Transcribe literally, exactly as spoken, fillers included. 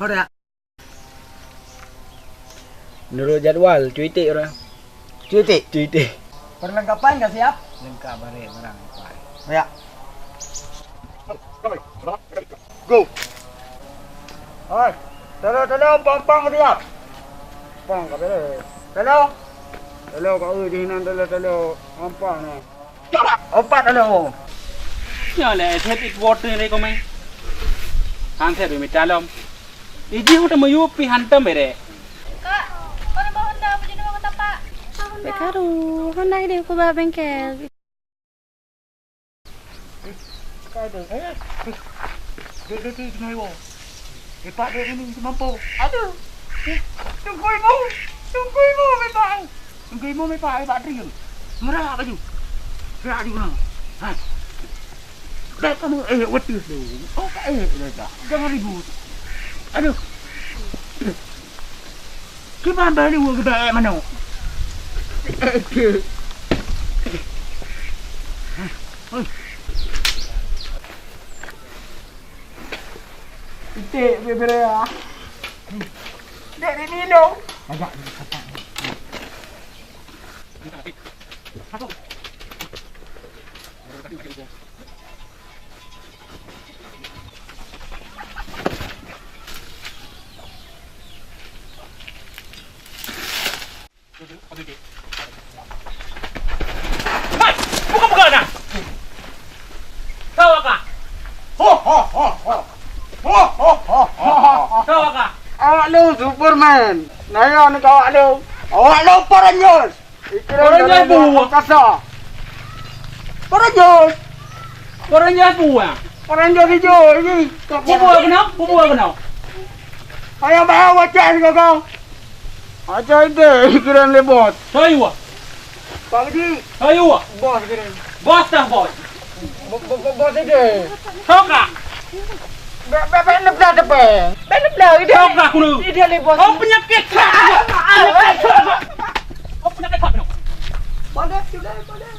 Ora. Menurut jadwal, cuti orang. Cuti? Cuti. Perlengkapan dah siap? Lengkap barang, barang. Ya. Go. Oi, tolong, tolong, pang-pang siap. Pang ka beres. Tolong. Tolong, kau di nan, tolong, tolong, pang-pang ni. Opat lalu. Nyoe lé, set it water ni kau mai. Hang set mita lom. Iji udah meuyup pi hantam bere. Kak, mana bawa Honda? Apa jadi bawa tapak? Honda. Bek karu, Honda ini aku bawa bengkel. Kau tu, eh? Dek, dek, dek, kena iwo. Lepak dek ini, mampu. Aduh. Tunggu ibu. Tunggu ibu, lepak. Geumo mé pakai bak drien. Meurah baju. Gerak di guna. Ha. Dah kamu eh, wetus tu. Oh, ka eh, dah, dah. Jangan ribut. Aduh. Kiban balik gua ke bak manok. Eh, ke. Hoi. Itik bebere ah. Dek, dek ni dong. Agak. Hai, buka-buka dah. Kau apa? Ho, ho, ho, ho. Ho, ho, ho, ho. Kau apa? Awak lu Superman. Naya ni kau awak lu. Awak lu Power Rangers. Power Rangers dari buah. Angkasa. Power Rangers. Power Rangers buah. Power Rangers hijau ini. Bubuah kenapa? Bubuah kenapa? Payah bahaya wajah juga kau. Aja ide, kira le bos. Saya. Pak Haji. Saya. Bos kira. Bos dah bos. Bo-, bo-, bo-, bos ide. Soka. Be-, be-, be-, lebla depe. Be-, lebla ide. Soka kuno. Ide le bos. Oh, penyakit. Penyakit. Oh, penyakit. Boleh, boleh, boleh.